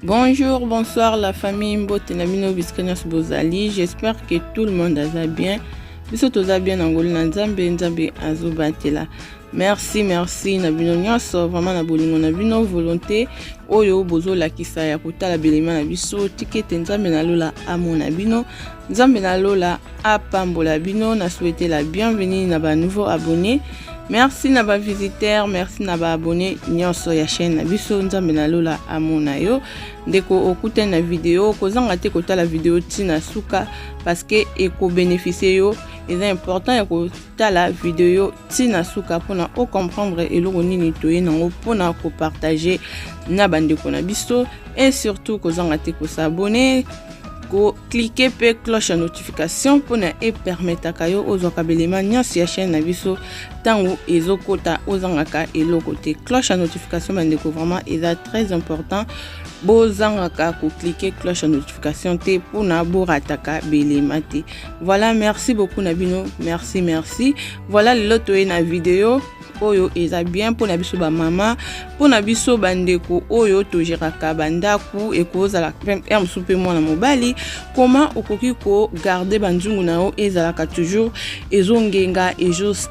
Bonjour, bonsoir la famille Mbote na bino bisika nyonso bozali. J'espère que tout le monde aza bien. Biso toza bien na ngolu na Nzambe, Nzambe azobatela. Merci, merci na bino nyonso, vraiment na bolingo na bino volonté oyo bozolakisa ya kotala belema na biso. Tika ete Nzambe na lola amona bino. Nzambe na lola apambola bino. Na souhaiter la bienvenue na ba nouveaux abonnés. Merci na ba visiteurs, merci na ba abonnés nyonso ya chaîne na biso. Nzambe na lola amona yo. Ndeko okutani na video, kozanga te kotala video ti na suka parce que eko bénéficier yo. Eza important ya kotala video ti na suka mpona o comprendre eloko nini toye nango mpona ko partager na bandeko na biso et surtout kozanga te ko s'abonner ko cliquer pe cloche ya notification mpona epermetaka yo ozwaka belema nyonso ya chaîne na biso ntango ezokota ozangaka eloko te. Cloche ya notification bandeko vraiment eza très important, bozangaka ko cliquer cloche ya notification te mpona borataka belema te. Voilà, merci beaucoup na bino, merci merci. Voilà, lelo toye na video oyo eza bien mpona biso bamama, mpona biso bandeko oyo togeraka bandako, ekozala ya mosusu mpe mwana mobali. Koma okoki kogarde banzungu na yo ezalaka toujours ezongenga,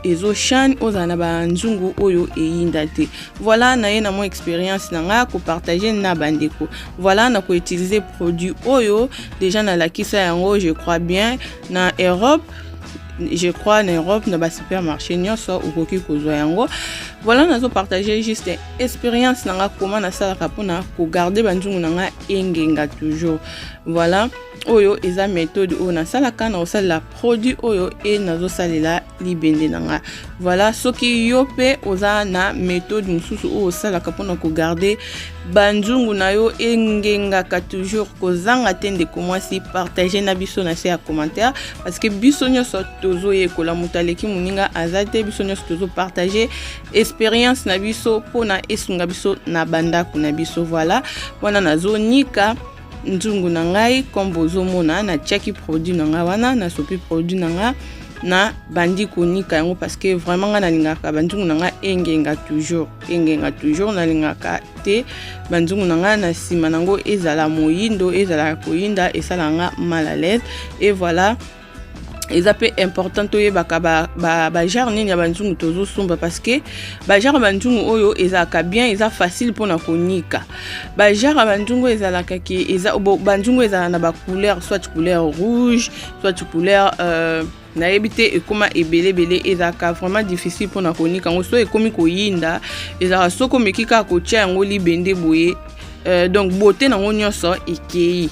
ezoshine, ozala na banzungu oyo eyinda te. Voilà, naye na mwa expérience na ngai kopartage na bandeko. Voilà, na koutilize produit oyo déjà nalakisa yango, je crois bien na Europe, je crois na Europe na ba supermarché nyonso okoki kozwa yango. Voilà, nazo partager juste expérience na nga koma nasalaka mpona kogarde banzungu na nga engenga toujours. Voilà, oyo eza méthode oyo nasalaka na kosalela produit oyo e nazosalela libende na nga. Voilà, soki yo mpe oza na méthode mosusu oyo osalaka mpona kogarde banzungu na yo engengaka toujours, kozanga te ndeko mwasi, partage na biso na se ya commentaire parce que biso nyonso tozoyekola, moto aleki moninga aza te, biso nyonso tozopartage expérience na biso mpona esunga biso na bandako na biso. Voilà, wana nazonika nzungu na ngai comme bozomona, natiaki produit na ngai wana, nasopi produit na ngai na bandi konika yango parce que vraiment ngai nalingaka banzungu na ngai engenga toujours, engenga toujours. Nalingaka te banzungu na ngai na nsima nango ezala moyindo, ezala koyinda, esala nga mal à l'aise. Et voilà, eza mpe important toyebaka bagenre ba, ba nini ya banzungu tozosomba parce que bagenre ya banzungu oyo ezalaka bien, eza facile mpona konika. Bagenre ya banzungu ezalaka ke eza banzungu ezala na bacouleur, soit couleur rouge, soit couleur nayebi te, ekóma ebelebele, ezalaka vraiment difficile mpona konika yango. So ekomi koyinda, ezalaka soki omeki kaka kotia yango libende boye, donc beauté nango nyonso ekei.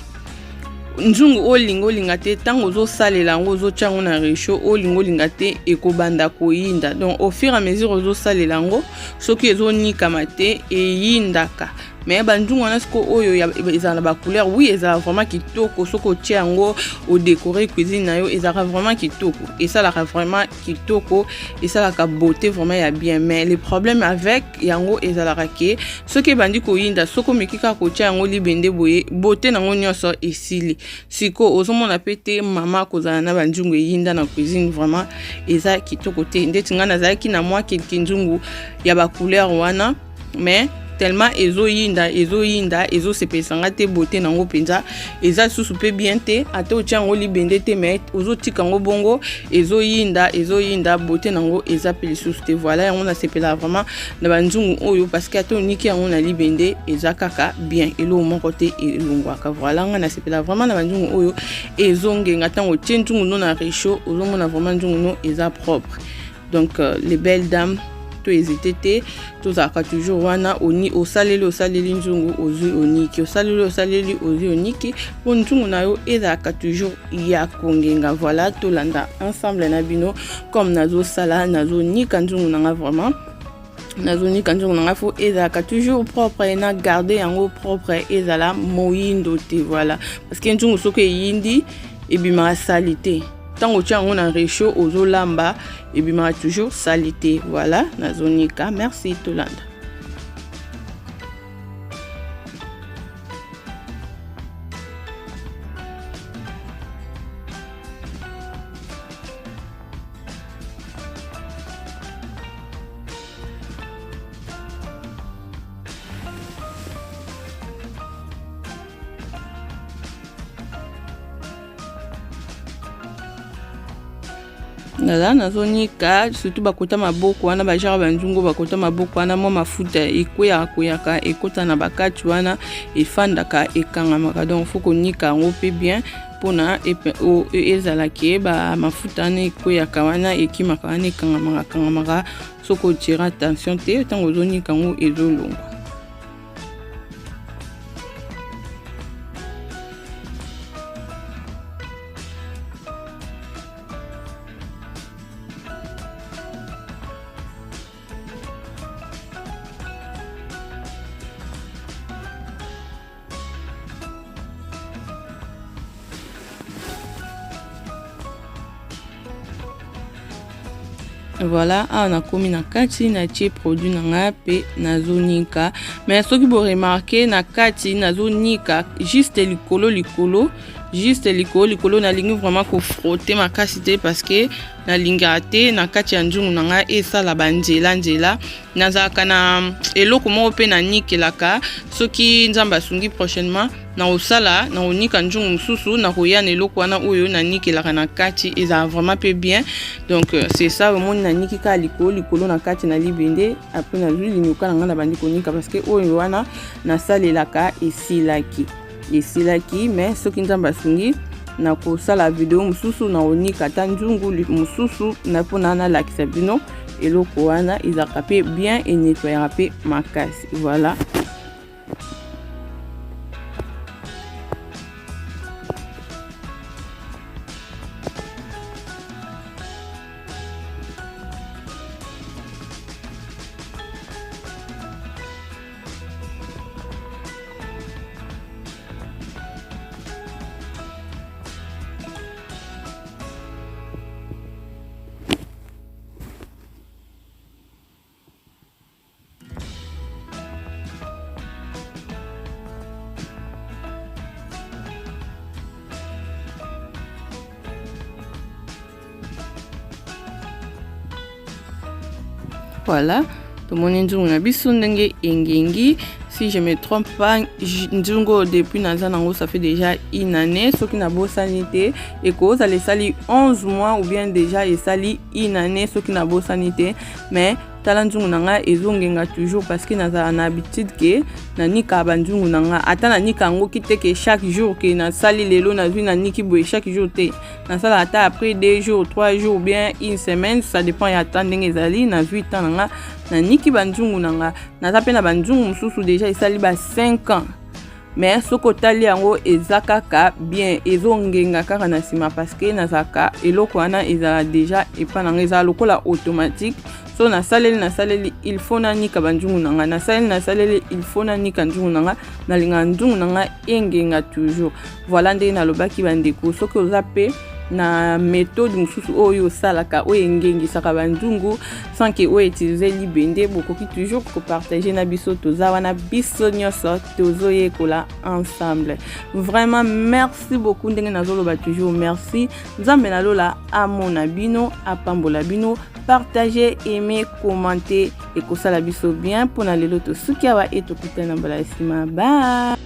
Nzungu olinga olinga te, ntango ozosalela yango, ozotia yango na réchaud, olinga olinga te, ekobanda koyinda. Donc au fur et à mesure ozosalela yango, soki ezonikama te, eyindaka. Mais banzungu wana siko oyo ezala na bacouleur, oui, ezala vraiment kitoko. Soki otia yango odécorer cuisine na yo, ezalaka vraiment kitoko, esalaka vraiment kitoko, esalaka beauté vraiment ya bien. Mais le problème avec yango ezalaka ke soki ebandi koyinda, soki omeki kaka kotia yango libende boye, beauté nango nyonso esili. Siko ozomona mpe te mama kozala na banzungu eyinda na cuisine, vraiment eza kitoko te. Ndeti ngai nazalaki na mwa quelque nzungu ya bacouleur wana, mais tellement ezoyinda, ezoyinda, ezosepelisa nga te, beauté nango mpenza eza lisusu mpe bien te. Ata otia yango libende te, mais ozotika yango bongo, ezoyinda, ezoyinda, beauté nango eza mpe lisusu te. Voilà, yango nasepelaka vraiment na banzungu oyo parce que ata oniki yango na libende, eza kaka bien, eloko moko te elongwaka. Voilà, nga nasepelaka vraiment na banzungu oyo ezongenga. Ntango otie nzungu no na réchaud, ozomona vraiment nzungu no eza propre. Donc les belles dames, to hésite te, tozalaka toujours wana. Oni osaleli, osaleli nzungu, ozwi oniki, osaleli, osaleli, ozwi oniki, mpo nzungu na yo ezalaka toujours ya kongenga. Voilà, tolanda ensemble na bino comme nazosala, nazonika nzungu na nga. Vraiment nazonika nzungu na nga, faut ezalaka toujours propre, na garde yango propre, ezala moyindo te. Voilà, parce que nzungu soki eyindi, ebimaka sali te. Ntango otia yango na réchaud, ozolamba, ebimaka toujours sali te. Voilà, nazonika. Merci, tolanda. Naza nazonika surtout bakota maboko wana, bajare banzungu bakota maboko wana, mwa mafuta ekweyaka kweyaka ekota na bakati wana, efandaka ekangamaka. Donc faut konika yango mpe bien mpona ezala ke ba mafuta wana ekweyaka wana, ekimaka wana, ekangamaka kangamaka. Soki otira attention te ntango ozonika yango, ezolongwa. Voilà, awa nakomi na kati, natie produit na ngai mpe nazonika. Mais soki boremarquer, na kati nazonika juste likolo likolo, juste likolo likolo. Nalingi vraiment kofrotter makasi te parce que nalingaka te na kati ya nzungu na ngai esala banzela nzela. Nazalaka na eloko moko mpe nanikelaka. Soki Nzambe asungi, prochainement nakosala, nakonika nzungu mosusu, nakoya na eloko wana oyo nanikelaka na kati, ezala vraiment mpe bien. Donc c'est ça, omoni naniki kaka likolo likolo na kati na libende. Après nazwi linyoka na ngai, na bandi konika parce que oyo wana nasalelaka esilaki, esilaki. Mais soki Nzambe asungi, nakosala video mosusu, nakonika ata nzungu mosusu na mpona nalakisa bino eloko wana. Ezalaka mpe bien, enettoyaka mpe makasi. Voilà. Voilà, tomoni nzungu na biso ndenge engengi. Si je me trompe pas, nzungu oyo depuis naza nango, ça fait déjà une année. Soki nabosani te, ekozala esali 11 mois ou bien déjà esali une année, soki nabosani te. Mais tala, nzungu na ngai ezongenga toujours parce que nazala na habitude ke nanikaka banzungu na ngai. Ata nanika yango ki te ke chaque jour, ke nasali lelo, nazwi naniki boye chaque jour te. Nasala ata après 2 jours, 3 jours ou bien une semaine, ça dépend ya ta ndenge ezali. Nazwi temps na nga, naniki banzungu na nga. Naza mpe na banzungu mosusu déjà esali ba 5 ans, mais soki otali yango, eza kaka bien, ezongenga kaka na nsima parce que nazalaka eloko wana ezala déjà epa na nga, ezala lokola automatique. So nasaleli, nasaleli, il faut nanika banzungu na ngai. Nasaleli, nasaleli, il faut nanika nzungu na ngai. Nalingaka nzungu na ngai engenga toujours. Voilà, ndenge nalobaki, bandeko, soki oza mpe na méthode mosusu oyo osalaka, oyo engengisaka banzungu sans ke oyo utiliser libende, bokoki toujours kopartager na biso. Toza wana, biso nyonso tozoyekola ensemble. Vraiment merci beaucoup. Ndenge nazoloba toujours merci, Nzambe nalola amona bino, apambola bino. Partager, aimer, commenter, ekosala biso bien. Mpona lelo tosuki awa e tokutana na mbala ya nsima. Bye.